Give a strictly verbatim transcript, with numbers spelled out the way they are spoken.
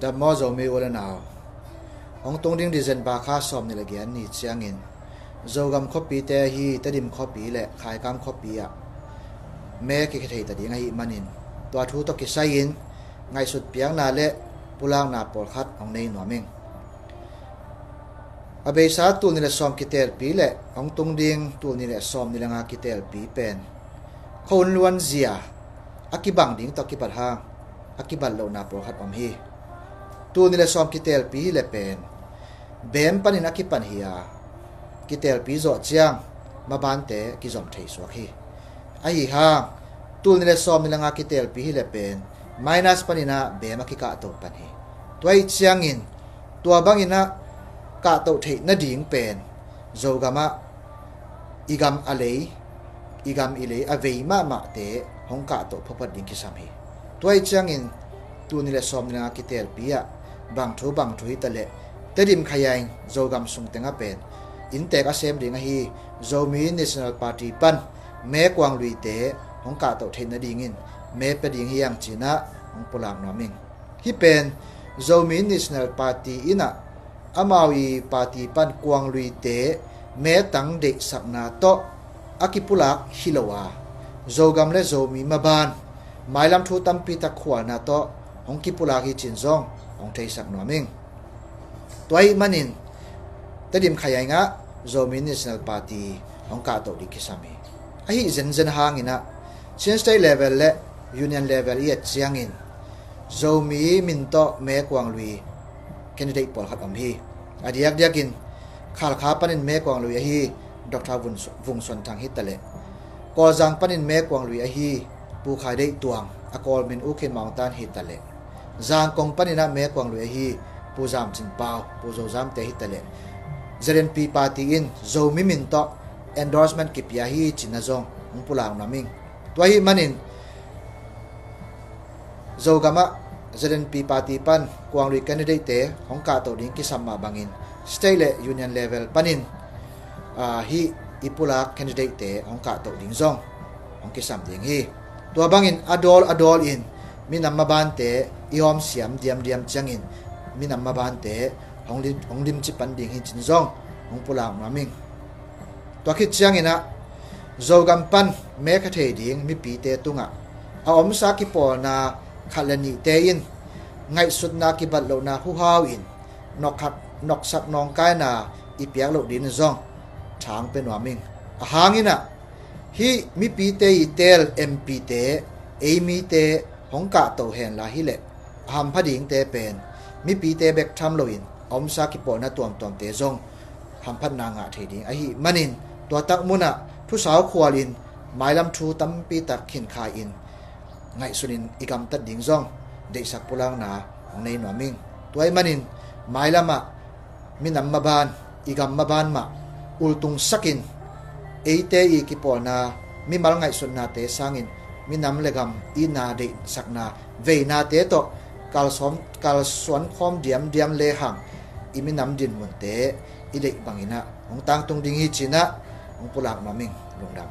Dam maw Zomi u le nau. Hong tung ding December kha sawm nih le giat ni ciangin Zogam khuapite ahi Tedim khuapi le Khaikam khuapi ah me kikhe thei ta ding ahih manin tua thu tawh kisai-in ngaihsut piakna le pulakna pawlkhat hong nei nuam ing. A beisa tul nih le sawm kitelpi le hong tung ding tul nih le sawm nih le nga kitelpi pen khuahun luanzia a kibang ding tawh kibat hang a kibat lohna pawlkhat om hi. Tul nih le sawm kitelpi hi le pen beem panin a kipan hi a, kitelpi zawh ciang mabante kizom thei suak hi. Ahi hang tul nih le sawm nih le nga kitelpi hi le pen minus panin ah beem a kikahto pan hi. Tua ih ciangin tua bangin ah kahtoh theih nading pen Zogam ah i gam a lei, i gam i lei a vei mahmahte hong kahtoh phawphat ding kisam hi. Tua ih ciangin tul nih le sawm nih le nga kitelpi ah bang thu bang thu hi ta leh Tedim Khayaing Zogam sung tengah pen inntek a sem ding ahi Zomi National Party pan me kuang luite hong kahtoh theih nadingin me pia ding hi hang ci-in ah hong pulak nuam ing. Hih pen Zomi National Party in ah amau i party pan kuang luite metang deihsakna tawh a kipulak hi lo a, Zogam le Zomi maban mailam thu tampi tak khualna tawh hong kipulak hi ci-in zong hong theisak nuam ing. Tua ahih manin Tedim Khayaing ah Zomi National Party hong kahtoh ding kisam hi. Ahi zenzen hangin ah Chin State level le Union level i et ciangin Zomi min tawh me kuang lui candidate pawlkhat om hi. A diakdiakin Khalkha panin me kuang lui ahi Doctor Vung Suan Thang hi ta leh, Kawlzang panin me kuang lui ahi Pu Khai Deih Tuang, a Kawl min U Khin Maung Tan hi ta leh, Zangkong panin ah me kuang lui ahi Pu Zam Cin Pau, Pu Zo Zam te hi ta leh, Z N P party in Zomi min tawh endorsement kipia hi ci-in ah zong hong pulak nuam ing. Tua ahih manin Zogam ah Z N P party pan kuang lui candidate te hong kahtoh ding kisam mah bangin state le union level panin ah hih i pulak candidate te hong kahtoh ding zong hong kisam ding hi. Tua bangin a dawl a dawl in minam mabante i hawmsiam diamdiam ciangin minam mabante hong lim, hong limci pan ding hi ci-in zong hong pulak nuam ing. Tua khit ciangin ah Zogam pan me khe thei ding mipite tungah a omsa kipawlna khat le nihte in ngaihsutna kibat lohna huhau in nokhat, noksak nawngkaina i piak loh dingin zong thang pia nuam ing. A hangin ah hih mipite i teel M P te ei mite hong kahto henla hi leh a hampha dingte pen mipite bek tham loin a omsa kipawlna tuamtuamte zong hamphatna ngah thei ding ahih manin tua tak munah thusau khualin mailam thu tampi tak khinkhai-in ngaihsunin i gamtat ding zong deihsak pulakna hong nei nuam ing. Tua ahih manin mailamah minam maban, i gam maban mah ultungsakin eite i kipawlna mimal ngaihsutnate sangin minam le gam i na deihsakna veinate tawh kalsuan, kalsuan khawm diamdiam lehang i minam dinmunte i deih bangin ah hong tangtung ding hi ci-in ah hong pulak nuam ing. Lungdam.